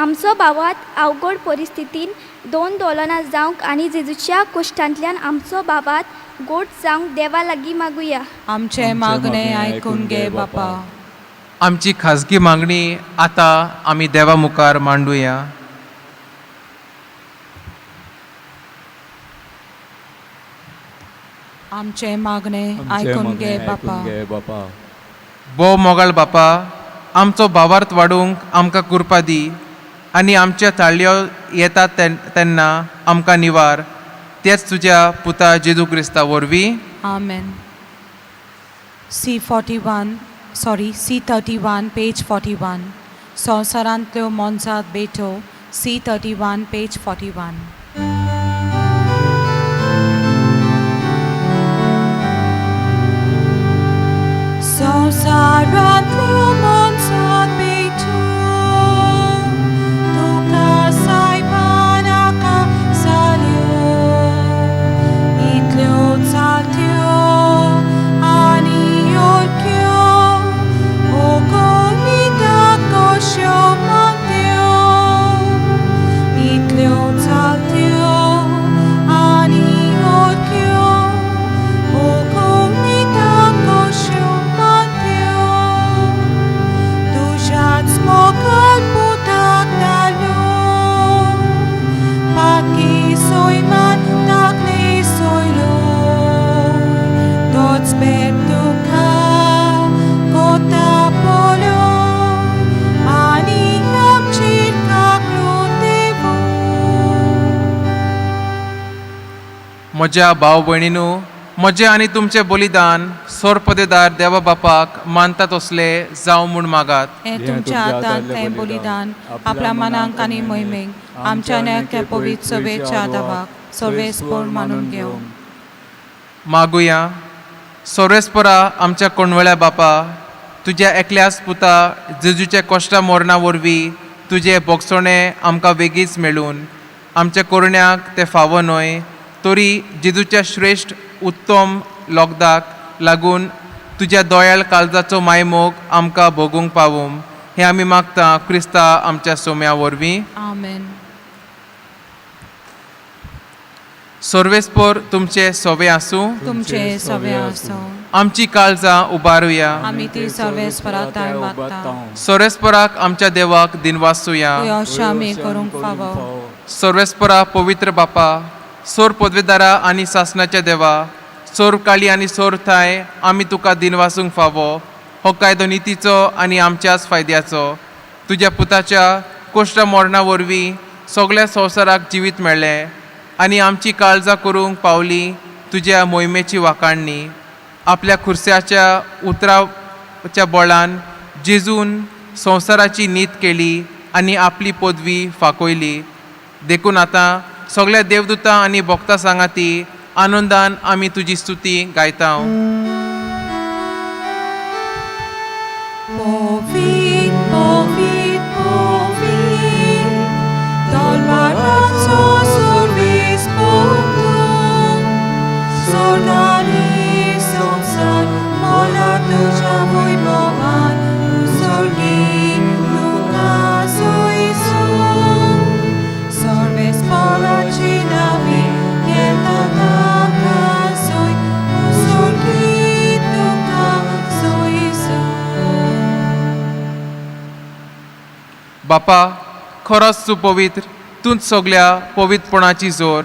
आमचो भावात अवघड परिस्थितीन दोन दोलनां जावंक आनी जेजूच्या कुश्टांतल्यान आमचो भावात गोट जावंक देवा लागीं मागुया. आमचें मागणें आयकून घे बापा. आमची खाजगी मागणी आतां आमी देवा मुखार मांडुया. आमचें मागणें आयकून घे बापा. भोव मोगाळ बापा, आमचो भावार्थ वाडूंक आमकां कृपा दी आनी आमच्या ताळयो येतात तेन्ना आमकां निवार, तेच तुज्या पुता जेजू क्रिस्ता वरवीं. आमेन. C41, sorry, C31, page 41. संवसारांतल्यो मोनजात बेटो, C31, page 41. संवसारांतल्यो मोनजात बेटो, तुका सायबान आकासाल्यो, इतल्यो चालत्यो आनी योग्यो, ओगोनिता कश्यो मागत्यो, इतल्यो चालत्यो आनी योग्यो, ओगोनिता कश्यो मागत्यो, तुज्याच मोगान पुताक धाडलो, पाकी सोयमान ताकले सोयलो, तोच बेट तुका कोता पोलो, आनी आमचेर काकलो देवो. म्हज्या भाव भयणीनू, म्हजें आनी तुमचें बलिदान सोरपदेदार देवा बापाक मानता तसलें जावं म्हूण मागात. हें तुमच्या हातांतलें बलिदान आपल्या मनाक आनी मोहिमेक आमच्या न्याय पवित्र सभेच्या दावाक सर्वेस्पोर मानून घेवं. मागुया. सोरेस्परा आमच्या कोणवळ्या बापा, तुज्या एकल्याच पुता जेजूच्या कश्टा मरणा वरवीं तुजें भोगसणें आमकां वेगींच मेळून आमच्या कोरण्याक तें फावो न्हय, तरी जेजूच्या श्रेश्ठ उत्तम लोकदाक लागून तुज्या दोयाळ काळजाचो मायमोग आमकां भोगूंक पावूं, हें आमी मागता क्रिस्ता आमच्या सोम्या वरवीं. आमेन. सर्वेस्पोर तुमचे सोवे आसूं. तुमचे सवे आसूं. आमची काळजां उबारुया. आमी ती सर्वेस्परा ताय मागता. सर्वेस्पराक आमच्या देवाक दिनवासुया. अशें आमी करूंक फावो. सर्वेस्परा पवित्र बापा, सोर पदवेदारा आनी सासणाच्या देवा, सोर काळी आनी सोर थाय, आमी तुका दिनवासूंक फावो. हो कायदो नितीचो आनी आमच्याच फायद्याचो. तुज्या पुताच्या कोश्टा मरणा वरवीं सगळ्या संवसाराक जिवीत मेळ्ळें आनी आमची काळजां करूंक पावली तुज्या मोहिमेची वाखाणणी. आपल्या खुर्स्याच्या उतराच्या बळान जेजून संवसाराची नीत केली आनी आपली पदवी फांकयली. देखून आतां सगळ्या देवदूतां आनी भक्तां सांगाती आनंदान आमी तुजी स्तुती गायता. Povit, povit, povit, Dolbarazzo survis punctum, Sorgani somsar, mola tuja voi bovan, Sorgi luca soisum, Sorbes polacinavi, Pietata casoi, Sorgi tuca soisum. बापा, खरोच तूं पवित्र, तूंच सगल्या पवित्रपणाची जोर.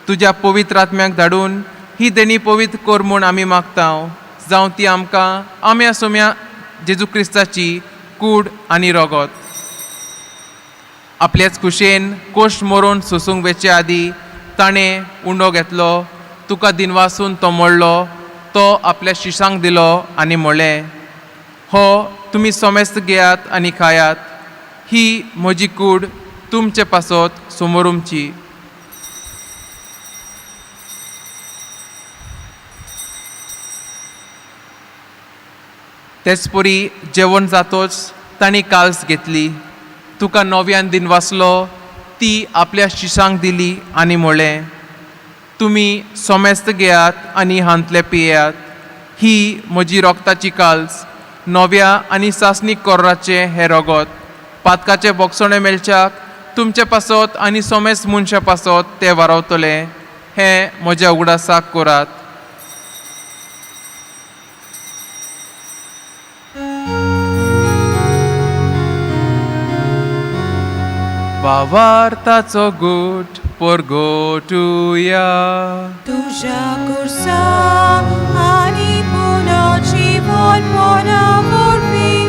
तुज्या पवित्र आत्म्याक धाडून ही देणी पवित्र कर म्हूण आमी मागता, जावं ती आमकां आम्या सोम्या जेजू क्रिस्ताची कूड आनी रगत. आपल्याच खुशयेन कोश्ट मरोवन सोसूंक वेचे आदीं ताणें उंडो घेतलो, तुका दिनवासून तो मोडलो, तो आपल्या शिशांक दिलो आनी म्हणलें, हो तुमी समेस्त घेयात आनी खायात, ही म्हजी कूड तुमचे पासत समोरुमची. तेच परी जेवण जातोच तांणी काल्स घेतली, तुका नव्यान दिनवासलो, ती आपल्या शिशांक दिली आनी म्हणलें, तुमी समेस्त घेयात आनी हांतले पियात, ही म्हजी रोगताची काल्स, नव्या आनी सासणीक कोर्राचें हें रगत, पातकाचें बोगसणें मेळच्याक तुमचे पासत आनी सोमेस्त मनशां पासत तें वारवतलें. हें म्हज्या उगडासाक करात. भावार्थाचो गूट परगटुया. तुझ्या कुर्सा आनी पुनर्जीवनपणा वरवीं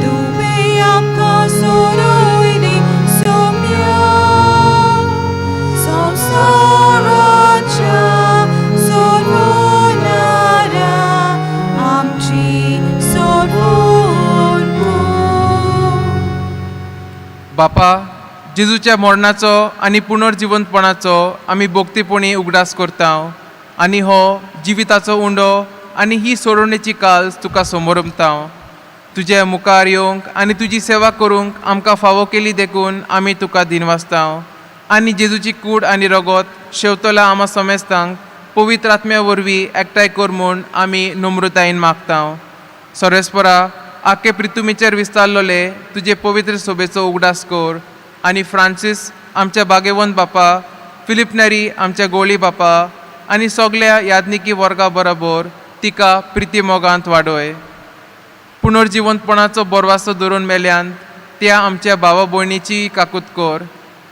तुवें आमकां सोडयली सोम्या, संवसाराच्या सोडवणाऱ्या आमची सोडवण तूं. बापा, जेजूच्या मरणाचो आनी पुनर्जिवंतपणाचो आमी भक्तीपणी उगडास करता आनी हो जिविताचो उंडो आनी ही सोडवणेची काल्स तुका समोरमता. तुज्या मुखार येवंक आनी तुजी सेवा करूंक आमकां फावो केली देखून आमी तुका दिनवासता आनी जेजूची कूड आनी रगत शेवतोला आमा समेस्तांक पवित्र आत्म्या वरवीं एकठांय कर म्हूण आमी नम्रतायेन मागता. सर्वेस्परा, आखे प्रितुमीचेर विस्तारलोले तुजे पवित्र सोबेचो उगडास कर आनी फ्रांसीस आमच्या बागेवंत बापा, फिलीप नेरी आमच्या गोळी बापा आनी सगल्या याज्ञिकी वर्गा बरोबर तिका प्रिती मोगांत वाडय. पुनर्जिवंतपणाचो बोरवासो धरून मेल्यान त्या आमच्या भावा भयणीची काकूत कर.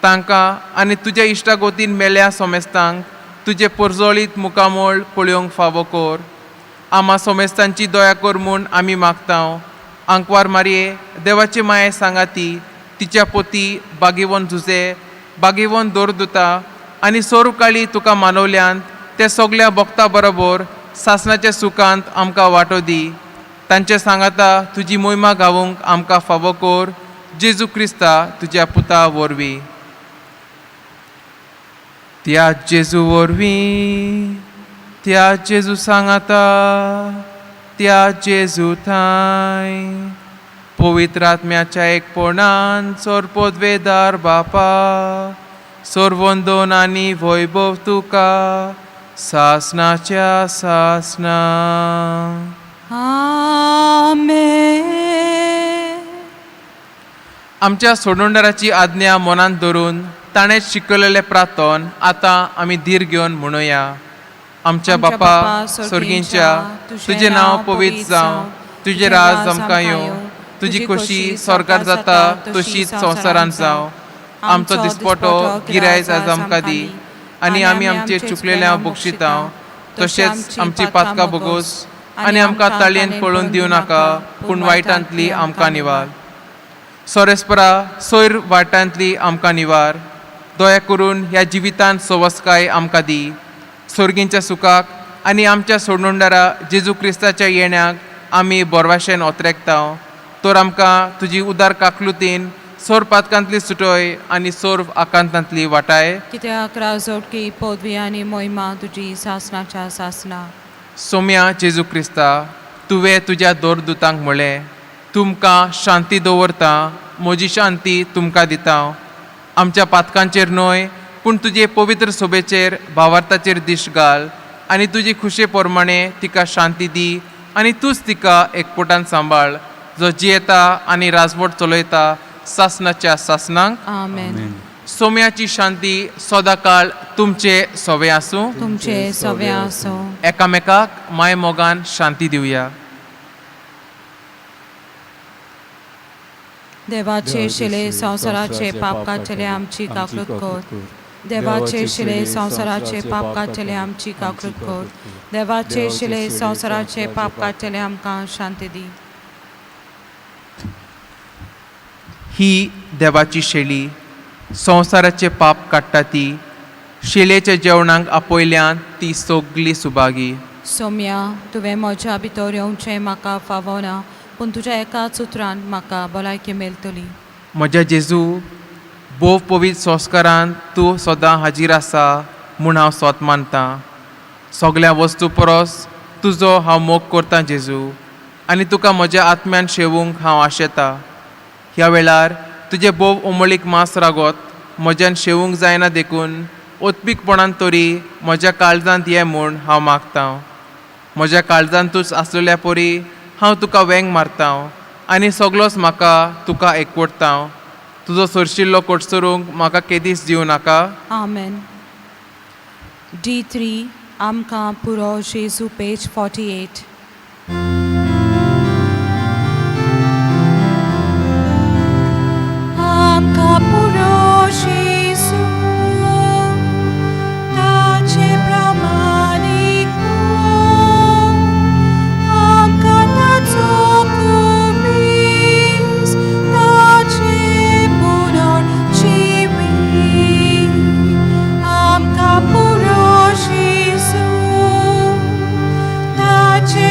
तांकां आनी तुज्या इश्टागोतीन मेल्या सोमेस्तांक तुजें परजळीत मुखामळ पळोवंक फावो कर. आमा सोमेस्तांची दया कर म्हूण आमी मागता. आंकवार मारये देवाची माये सांगाती तिच्या पोती बागेवन झुजे बागेवन दोरदुता आनी सोरुकाळी तुका मानवल्यान ते सगल्या भक्ता बरोबर सासणाच्या सुखांत आमकां वांटो दी. तांचे सांगाता तुजी मोहिमा गावूंक आमकां फावो कर. जेजू क्रिस्ता तुज्या पुता वरवीं. त्या जेजू वरवीं, त्या जेजू सांगाता, त्या जेजू थांय पवित्र आत्म्याच्या एकपणान सोरपोदवेदार बापा, सोरवंदोन आनी वैभव तुका सासनाच्या सासना. आमेन. आमच्या सोडवणदाराची आज्ञा मनांत धरून ताणें शिकयलेलें प्रार्थन आतां आमी धीर घेवन म्हणुया. आमच्या बापा स्वर्गींच्या, तुजें नांव पवित्र जावं, तुजें राज आमकां येवं, तुजी खोशी स्वर्गार जाता तशीच संवसारांत जावं. आमचो दिसपटो गिरायज आज आमकां दी आनी आमी आमचे चुकलेल्या बक्षिता तशेंच आमची पातकां भोगोस आनी आमकां ताळयेन पळोवन दिवं नाका, पूण वायटांतली आमकां निवार. सोरेस्परा सोयर वाटांतली आमकां निवार. दया करून ह्या जिवितांत सवसकाय आमकां दी. सोर्गींच्या सुखाक आनी आमच्या सोडणुंडारा जेजू क्रिस्ताच्या येण्याक आमी बोरवाशेन ओतरेकता. तर आमकां तुजी उदार काकलुतीन सोर पातकांतली सुटोय आनी सोर आकांतांतली वाटाय. कित्याक राजोटकी पदवी आनी मोहिमा तुजी सासनाच्या सासना. सोम्या जेजू क्रिस्ता, तुवें तुज्या दोरदुतांक म्हळें, तुमकां शांती दवरता, म्हजी शांती तुमकां दिता. आमच्या पातकांचेर न्हय पूण तुजे पवित्र सोबेचेर भावार्थाचेर दिश घाल आनी तुजी खुशे प्रमाणे तिका शांती दी आनी तूंच तिका एकपोटान सांबाळ, जो जियेता आनी राजवट चलयता सासनाच्या सासनांक. आमेन. सोम्याची शांती सदांकाळ तुमचे सोवे आसूं. तुमचे सवे आसूं. एकामेकाक माय मोगान शांती दिवया. देवाचे शिले संवसाराचे पाप काडटले आमची काकूत कर. देवाचे शिले संवसाराचे पाप काडटले आमची काकूत कर. देवाचे शिले संवसाराचे पाप काडटले आमकां शांती दी. ही देवाची शेली संवसाराचे पाप काडटा ती शेलेच्या जेवणाक आपयल्यान ती सगली सुभागी. सोम्या, तुवें म्हज्या भितर येवचें म्हाका फावना, पूण तुज्या एकाच उतरान म्हाका भलायकी मेळटली. म्हज्या जेजू, भोव पवित्र संस्कारान तूं सदां हाजीर आसा म्हूण हांव सोत मानतां. सगल्या वस्तू परस तुजो हांव मोग करतां जेजू, आनी तुका म्हज्या आत्म्यान शेवूंक हांव आशेतां. ह्या वेळार तुजें भोव उमळीक मांस रागोत म्हज्यान शेवूंक जायना, देखून ओतपीकपणान तरी म्हज्या काळजांत ये म्हूण हांव मागतां. म्हज्या काळजांतूच आसलेल्या परी हांव तुका वेंग मारतां आनी सगलोच म्हाका तुका एकवटतां. तुजो सरशिल्लो कोटसरूंक म्हाका केदीच दिवं नाका. आमेन. D3 आमकां पुरो जेजू, पेज 48. आमकां पुरो जेजू, ताचे प्रमाणीक आमकां ताचो कुमीस, ताचे पुनर्जिवीत. आमकां पुरो जेजू, ताचे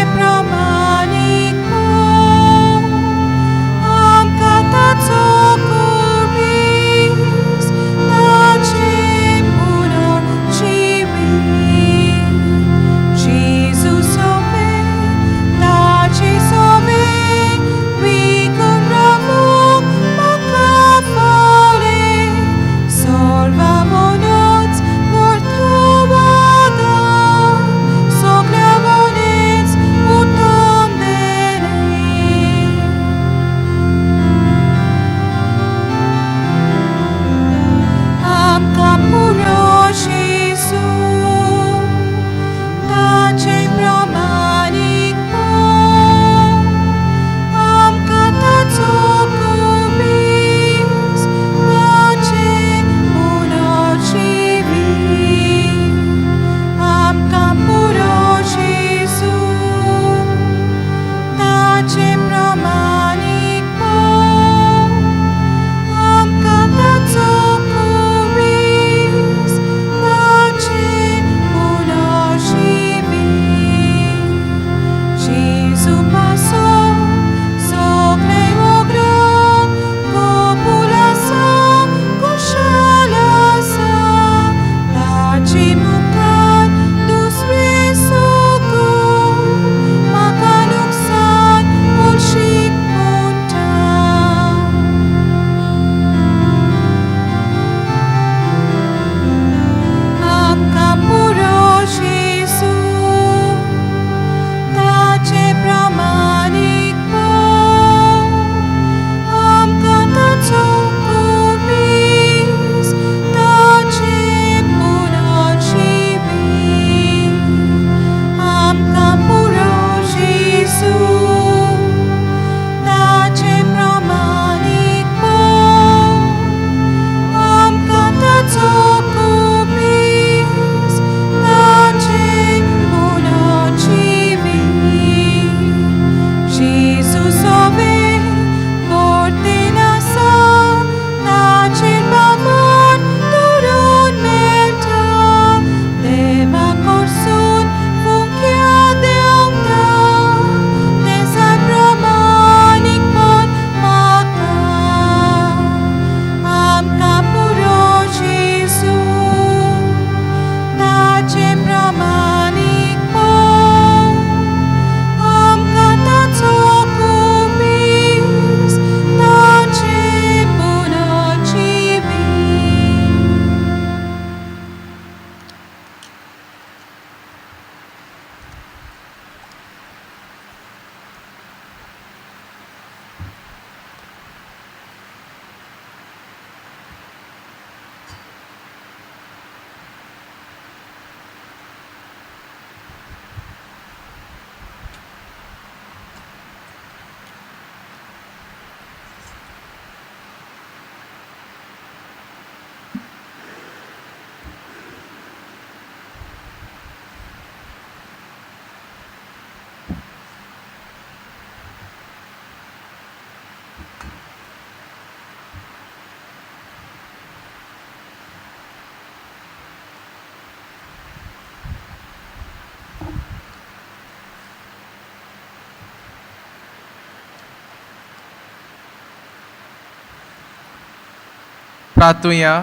प्रार्थुया.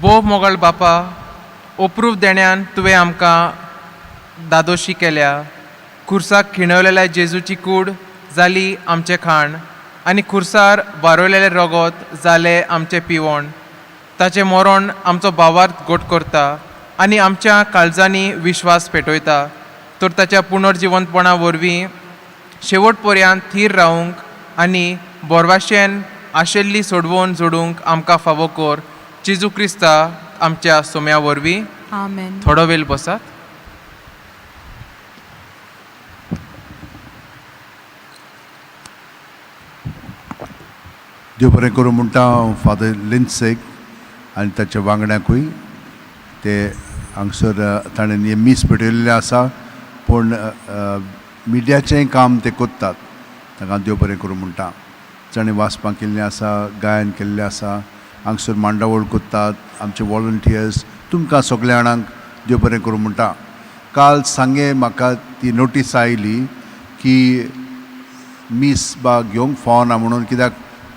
भोव मोगाळ बापा, अप्रूप देण्यान तुवें आमकां दादोशी केल्या. खुर्साक खिणवलेल्या जेजूची कूड जाली आमचें खाण आनी खुर्सार वारयलेलें रगत जालें आमचें पिवण. ताचें मरण आमचो भावार्थ घट करता आनी आमच्या काळजांनी विश्वास पेटयता. तर ताच्या पुनर्जिवंतपणा वरवीं शेवट पर्यंत थीर रावूंक आनी बोरवाशेन आशिल्ली सोडवून जोडूंक आमकां फावो कर, जेजू क्रिस्ता आमच्या सोम्या वरवीं. आमेन. थोडो वेळ बसात. देव बरें करूं म्हणटा हांव फादर लिन्सेक आनी ताच्या वांगड्यांकूय. ते हांगसर ताणें हें मीस पेटयलेलें आसा, पूण मिडियाचेंय काम ते करतात. तांकां देव बरें करूं म्हणटा. जाणें वाचपां केल्लें आसा, गायन केल्लें आसा, हांगसर मांडावळ करतात आमचे वॉलंटियर्स, तुमकां सगल्या जाणांक देव बरें करूं म्हणटा. काल सांगे म्हाका ती नोटीस आयली की मीस बा घेवंक फावना म्हणून, कित्याक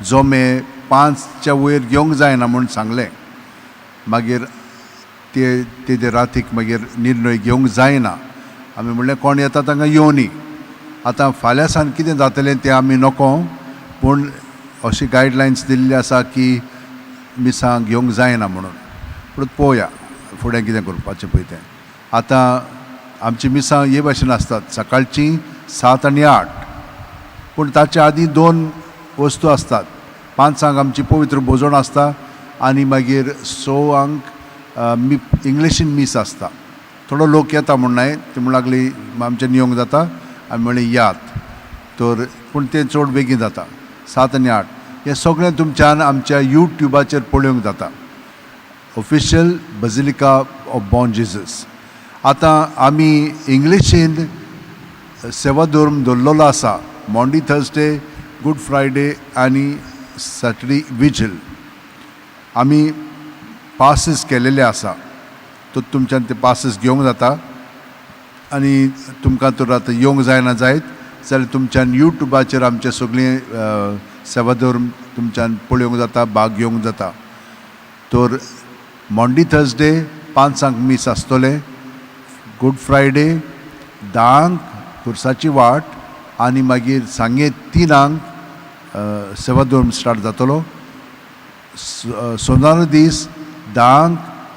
जोमे 5च्या वयर घेवंक जायना म्हूण सांगलें. मागीर ते ते रातीक मागीर निर्णय घेवंक जायना. आमी म्हणलें कोण येता तांकां येवनी. आतां फाल्यां सान कितें जातलें तें आमी नको, पूण अशी गायडलायन्स दिल्ली आसा की मिसां घेवंक जायना म्हणून. पूण पळोवया फुडें कितें करपाचें पळय तें. आतां आमची मिसां हे भाशेन आसतात, सकाळचीं 7 आनी 8, पूण ताच्या आदीं 2 वस्तू आसतात. 5 आमची पवित्र भोजन आसता आनी मागीर 6 इंग्लिशीन मीस आसता. थोडो लोक येता म्हूण न्हय, ती म्हण लागली आमचें नियोंक जाता, आमी म्हणलें यात तर, पूण तें चड बेगीन जाता. 7 आनी 8 हें सगळें तुमच्यान आमच्या यूट्यूबाचेर पळोवंक जाता, official basilica of Bom Jesus. आतां आमी इंग्लिशीन सेवा धर्म दवरलेलो आसा, मॉन्डी थर्सडे, गूड फ्रायडे आनी सॅटर्डे विजील. आमी पासीस केलेले आसा, तर तुमच्यान ते पासीस घेवंक जाता. आनी तुमकां तर आतां येवंक जायना जायत जाल्यार तुमच्यान यूट्यूबाचेर आमचे सगळीं सेवा धर्म तुमच्यान पळोवंक जाता, भाग घेवंक जाता. तर मॉन्डी थर्सडे 5 मीस आसतलें, गूड फ्रायडे 10 खुर्साची वाट आनी मागीर सांगे 3 सेवा धर्म स्टार्ट जातलो. सोनारो दीस 10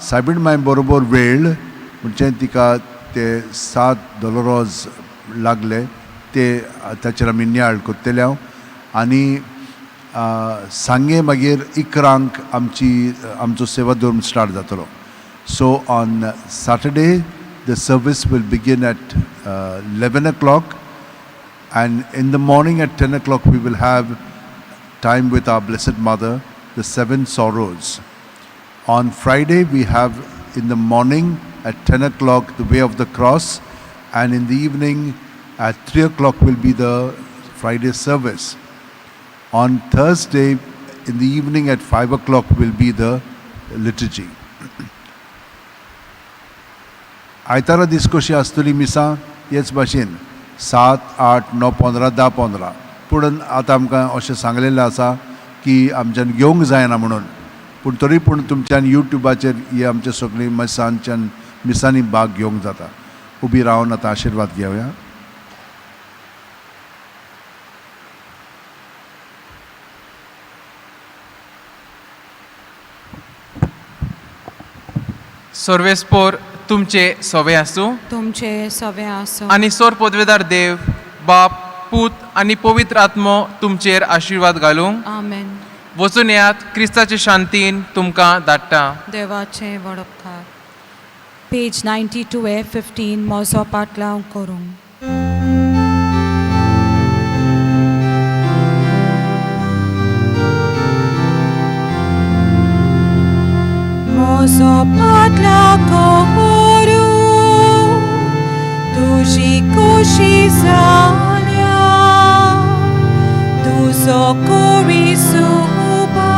सायबीण माय बरोबर वेळ, म्हणजे तिका ते 7 दोलोरोज लागले ते ताचेर आमी नियाळ करतले हांव. आनी सांगे मागीर 11 आमची आमचो सेवा धर्म स्टार्ट जातलो. So on Saturday the service will begin at 11 o'clock and in the morning at 10 o'clock we will have time with our Blessed Mother, the 7 Sorrows. On Friday we have in the morning at 10 o'clock the Way of the Cross, and in the evening at 3 o'clock will be the Friday service. On Thursday in the evening at 5 o'clock will be the liturgy. आयतारा दीस कशी आसतली मिसां हेच भाशेन 7, 8, 9, 15, 10, 15. पूण आतां आमकां अशें सांगलेलें आसा की आमच्यान घेवंक जायना म्हणून, पूण तरी पूण तुमच्यान यूट्यूबाचेर ही आमच्या सगळीं मिसांच्यान मिसांनी भाग घेवंक जाता. उबी रावन आतां आशिर्वाद घेवया. सर्वेस्पोर तुमचे सोवे आसूं. तुमचे सवे आसूं. आनी सोर पदवेदार देव बाप, पूत आनी पवित्र आत्मो तुमचेर आशिर्वाद घालूं. आमेन. वचून येयात, क्रिस्ताचे शांतीन तुमकां धाडटा. देवाचें वडपकार. पेज 92 ए 15, मोजो पाटलाव करूंक. मोजो पाटलाव करूं तुजी खोशी जाल्या, तुजो कोरी सुबार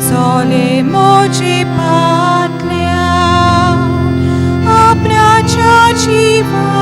चले म्हजे पाटल्यान आपणाच्या जिवाच्या